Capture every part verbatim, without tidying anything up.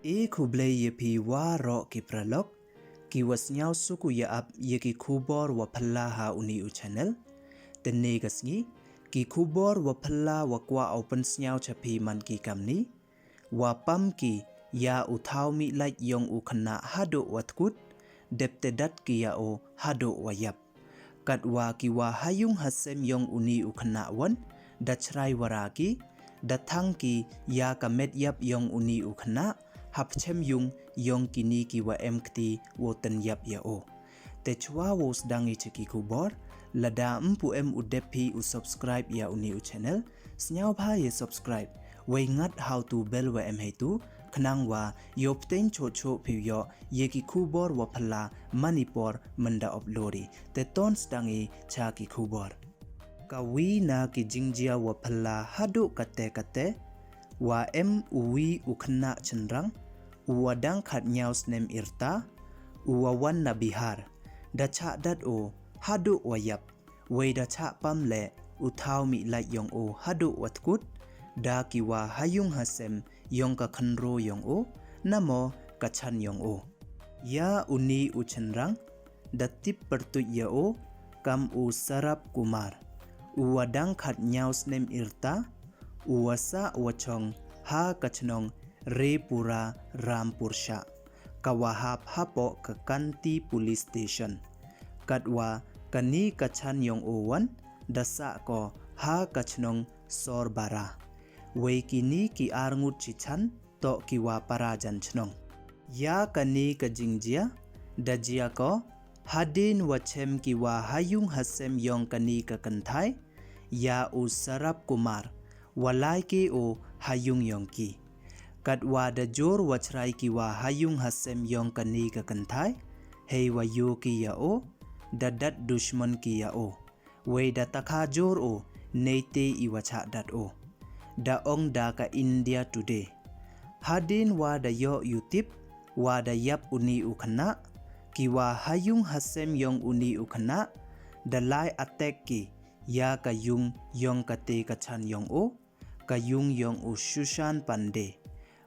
E khublei ya phi waroh ki paralok, ki wa sniaw suk u ya ap ya ki khubor wa phylla ha uni u channel. Te ne ka sngi, ki khubor wa phylla wa kwah u pynsniaw cha phi man ki kamni. Wa pam ki ya u thaw mihlait yong u khynnah haduh wa tkut, dep te dat ki ya u haduh wa yap. Katwa ki wa ha yung ha sem yong uni u khynnah wan, da chrai wara ki, da thang ki ya ka met yap yong uni u khynnah, hap chem yung yong kini ki wa em kti wow ten yap ya o. Te chwa wow sdang i cha ki khubor, lada mpu em u dep phi u subscribe ya uni u channel, sniaw bha ya subscribe, wei ngat how tu bell wa em hei tu, khnang wa yoh pteng choh choh phi yoh ya ki khubor wa phylla mani por mynda upload i. Te ton sdang i cha ki khubor. Ka wi na ki jingjia wa phylla haduh kate kate, wa em u wi u khynnah chynrang, u wa dang khat nyaw snem irta, u wa wan na Bihar, da chah dat o haduh wa yap, wei da chah pam le u thaw mihlait yong o haduh wa tkut, da ki wa ha yung ha sem yong ka khynro yong o, namo ka chan yong o. Ya uni u chynrang, da tip pyrtuit ya o kam u Sarap Kumar, u wa dang khat nyaw snem irta, u wa sah wa chong ha ka chnong Repura Rampur Shah, ka wa hap hapoh ka Kanti Police Station. Katwa kani ka chan yong o wan, da sah ko ha ka chnong Sorbara. Wei kini ki arngut chi chan, toh ki wa para jan chnong. Ya kani ka jingjia, da jia ko, hadien wa chem ki wa ha yung ha sem yong kani ka kynthai, ya u Sarap Kumar, wa lai ke o ha yung yong ki. Katwa da jur wa chrai ki wa ha yung ha sem yong kani ka kynthai, hei wa yoh ki ya o, da dat dushmon ki ya o. Wei da takha jur o, neite i wa chah dat o. Da ong da ka India Today. Hadien wa da yoh u tip, wa da yap uni u khynnah, ki wa ha yung ha sem yong uni u khynnah, da lai attack ki, ya ka yung yong kate ka chan yong o, ka yung yong u Sushan Pande.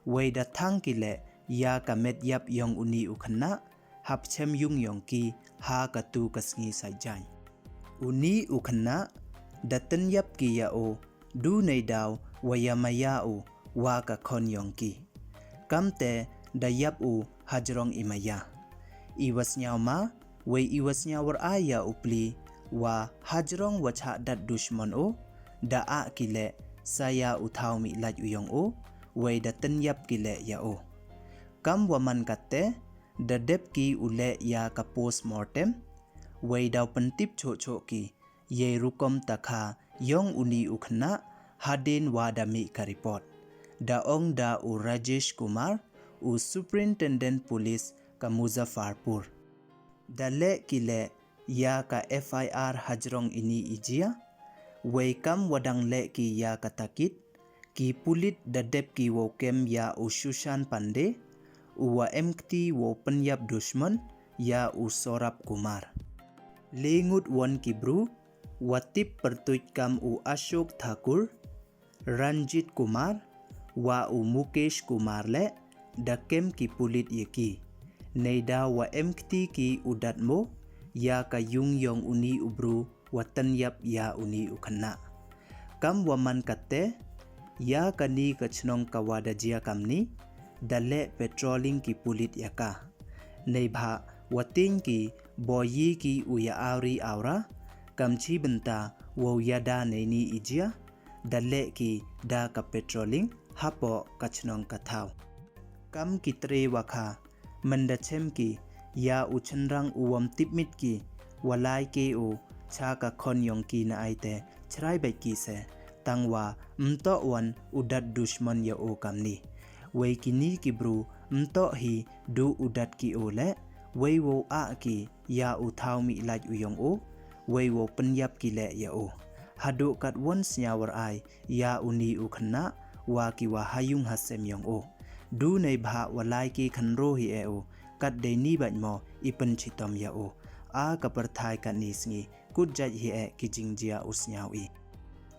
Wei da thang ki le ya ka met yap yong uni u khynnah, hap chem yung yong ki ha ka tu ka sngi sait jaiñ. Uni u khynnah, da ten yap ki ya o, du nei daw wa ya maya u wa ka khon yong ki. Kamte da yap u hajrong i maya. I wa sniaw ma, wei i wa sniaw war a ya u pli, wa hajrong wa chah dat dushmon o, da ah ki le sa ya u thaw mihlait u yong o, wei da ten yap ki le ya o. Kam wa man kate, da dep ki u le ya ka postmortem, wei daw pyntip choh choh ki, yei rukom takha yong uni u khynnah, hadien wa da mih ka report. Da ong da u Rajesh Kumar, u Superintendent Police ka Muzaffarpur. Da le ki le ya ka F I R hajrong ini i jia, wei kam wa dang le ki ya ka takit, ki pulit da dep ki wow kem ya u Sushan Pande, u wa em kti wow pynyap dushmon ya u Saurabh Kumar. Le ngut wan ki bru, wa tip pyrtuit kam u Ashok Thakur, Ranjit Kumar, wa u Mukesh Kumar le, da kem ki pulit ya ki. Nei daw wa em kti ki u dat mo, ya ka yung yong uni u bru, wa ten yap ya uni u khynnah. Kam wa man kate, ya kani ka chnong ka wa da jia kamni, da le patrolling ki pulit ya ka. Neibhah wa tieng ki bo yi ki u ya awri awra, kam chi bynta wow ya da neini i jia, da le ki da ka patrolling hapoh ka chnong ka thaw. Kam ki tre wa kha, mynda chem ki ya u chynrang u wam tip mit ki, wa lai ke u cha ka khon yong ki na ai te, chrai bait ki se, tang wa mtoh wan u dat dushmon ya o kamni. Wei kini ki bru mtoh hi du u dat ki o le, wei wow ah ki ya u thaw mihlait u yong o, wei wow pynyap ki le ya o. Haduh kat wan sniaw war ai ya uni u khynnah, wa ki wa ha yung ha sem yong o. Du neibhah wa lai ki khynro hi e o, kat dei ni bait mo i pynchitom ya o. A ka pyrthai kani sngi, kut jait hi e ki jingjia u sniaw i.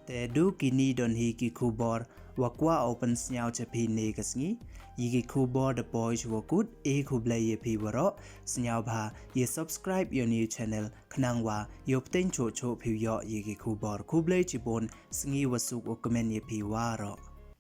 Te du kini don hi ki khubor wa kwah o pynsñiaw cha phi ne ka sngi. Yei ki khubor da poi cha wa kut, e khublei ya phi waroh. Sñiawbha ya subscribe ya u new channel khnang wa yow pteng choh choh phi u yoh yei ki khubor. Khublei chibun, sngi wa suk wa kmen ya phi waroh.